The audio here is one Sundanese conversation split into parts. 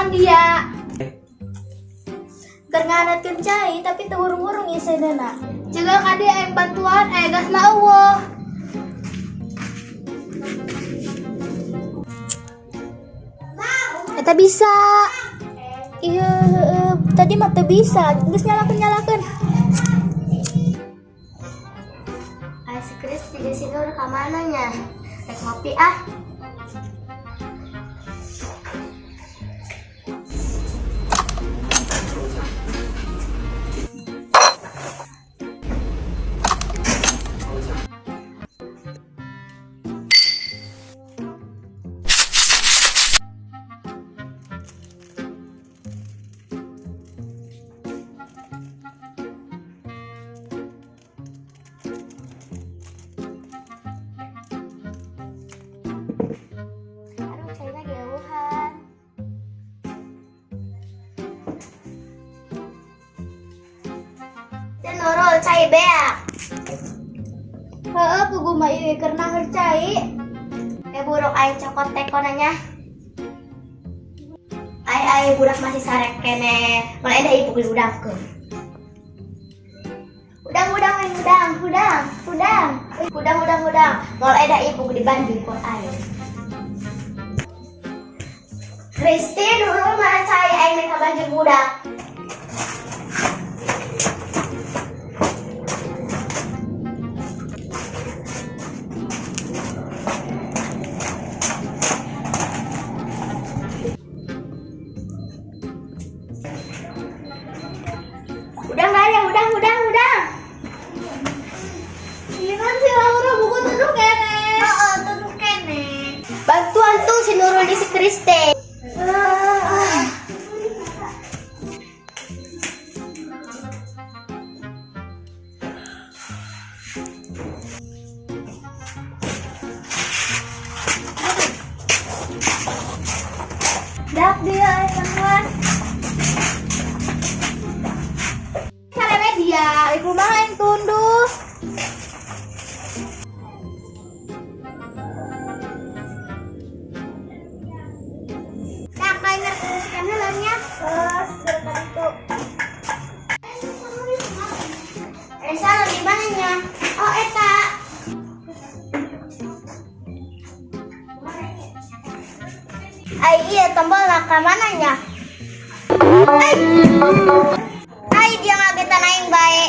Bantuan dia. Keur ngahangatkeun cai tapi teu hurung-hurung iseunana. Jaga kade aing bantuan aya gasna eueuh. Eta bisa. Iya, heueuh, tadi mah teu bisa. Geus nyalakeun-nyalakeun. Ai si Kris jeung si Nur ka mana nya? Rek ngopi ah. Aduh, caina geuhan. Teh Nurul, cai beak. Heeh, puguh mah ieu keur naheur cai. Eh buruk aing cokot tekonanya. Ai ai budak masih sarek keneh. Mulai da ibu diudangkeun. Udang udang aing udang, udang, udang. Udang udang udang. Mulai da ibu dibanding ku aing. Kristi Nurul mana cai aing mereka banjir budak. Udang nggak ada, udang, udang, udang. Ini kan si Laura buku tunduk keneh. Oh, tunduk keneh. Bantuan tuh si Nurul di si Kristi. Dak dia teman. Sareme dia, iku mah aing tunduh. Dak aing ngerti heula nya. Terus itu. Eh salah di mana nya? Oh eta. Ai iya tombol ka mana nya? Ai. Ai dia ngagetan aing bae.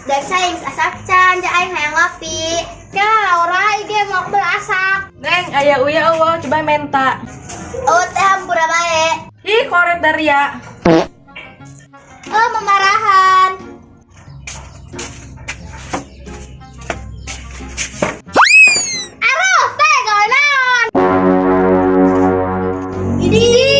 Dek saing asak can ja aing hayang ngopi. Ka Laura ieu mau belasak. Neng, aya uya eueuh, coba menta. Oh teh hampura bae. Ih, koret Daria. Oh memarahan. Aduh, teh gawe naon? Idih.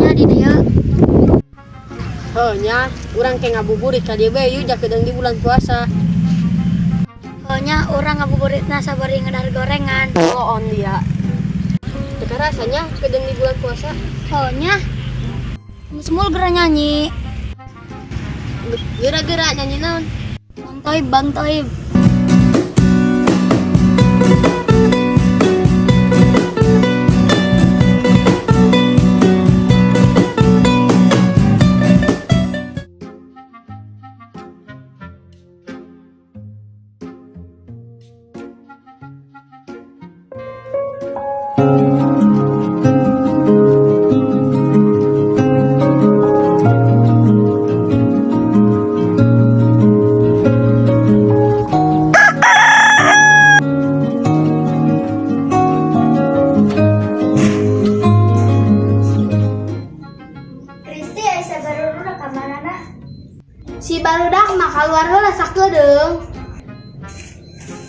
Nya di dia. Heuh nya, urang ke ngabuburit ka dieu bae yeuh jakedeung di bulan puasa. Heuh nya urang ngabuburitna sabari ngedar gorengan. Oh on dia. Teu karasanya kedeung di bulan puasa. Heuh nya. Semul geura nyanyi. Geura-geura nyanyi naon? Bang Toib, Bang Toib.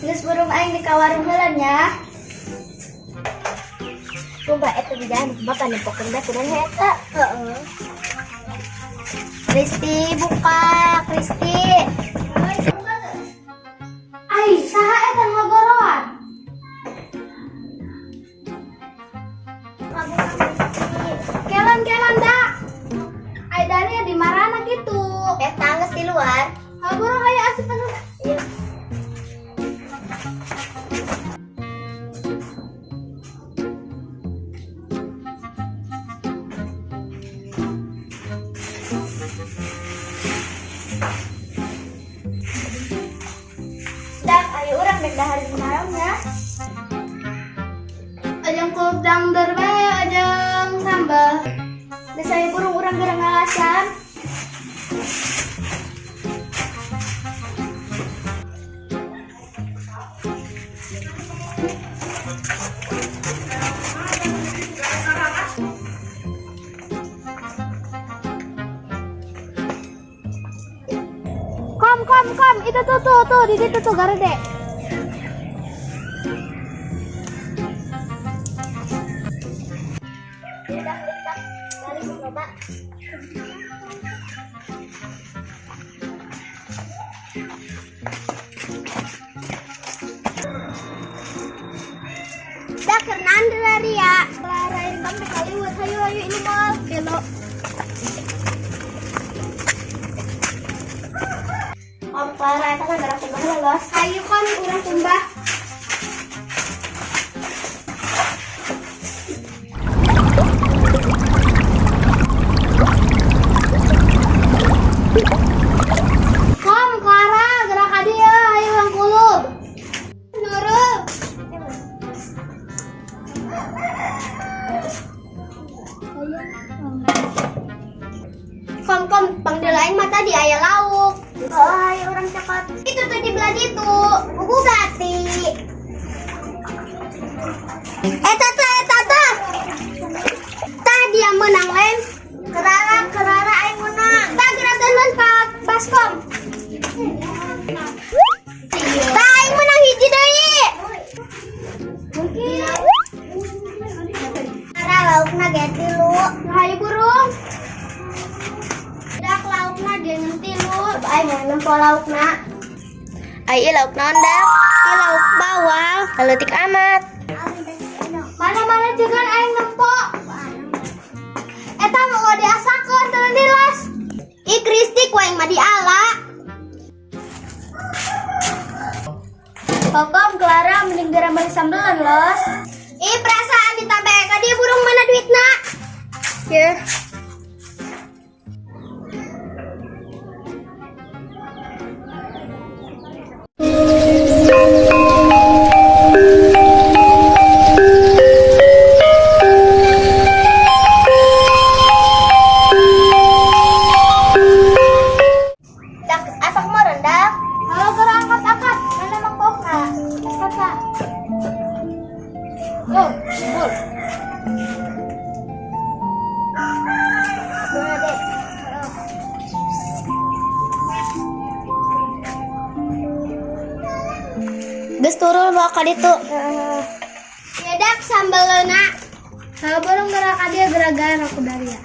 Geus burung aing di ka warung heula nya. Coba eta di jalan bapak nempokeun bae kudu eta. Heeh. Kristi buka, Kristi. Ai, saha eta ngagoroan? Kelan-kelan dak. Ai Daria di marana gitu. Eta geus di luar. Burung aya asup asup. Iya. Dak, ayo urang dek dahar di marangnya. Ajang kudang bae, ajang sambal. Geus ayo burung urang gerang ngalasan. Kom, kom, kom, itu tuh tuh tuh di situ tuh garede. Udah, udah, balik coba. Dah kenan dari ya. Clara ini bang kaliwat, hayu hayu ini mal. Kelo. Om Clara eta kan gerak kumbah lolos. Hayu kon urang kumbah. Kom Clara gerak ka dieu, hayu urang kulub. Nurul. Kom kom panggil aing mah tadi aya lauk. Oh, ayo urang cokot. Itu tuh di belah situ. Buku gati. Tata, tata. Tah dia menang lain. Kerara, kerara aing menang. Tah gerak duluan Pak Baskom. Tah aing menang hiji deui. Mungkin. Kerara laukna ge tilu. Hayu burung. Dak laukna ge ngan tilu. Aing mah nempo laukna. Ai lauk naon dak? Ieu lauk bawang, leutik amat. Mana-mana jeung aing nempo. Eta mau diasakeun teu dilas. Ih Kristi ku aing mah diala. Kokom Clara mending geura meuli sambelan los. Ih perasaan ditambah ka dieu burung mana duitna? Ye. Dak asak mau rendah. Kalau gerak angkat angkat, mana mangkokna? Kata. Oh, bul. Mana dek? Geus turun bawa ka ditu. Ya dak sambeleuna. Kalau burung gerak ka dieu gerak aku dari ya.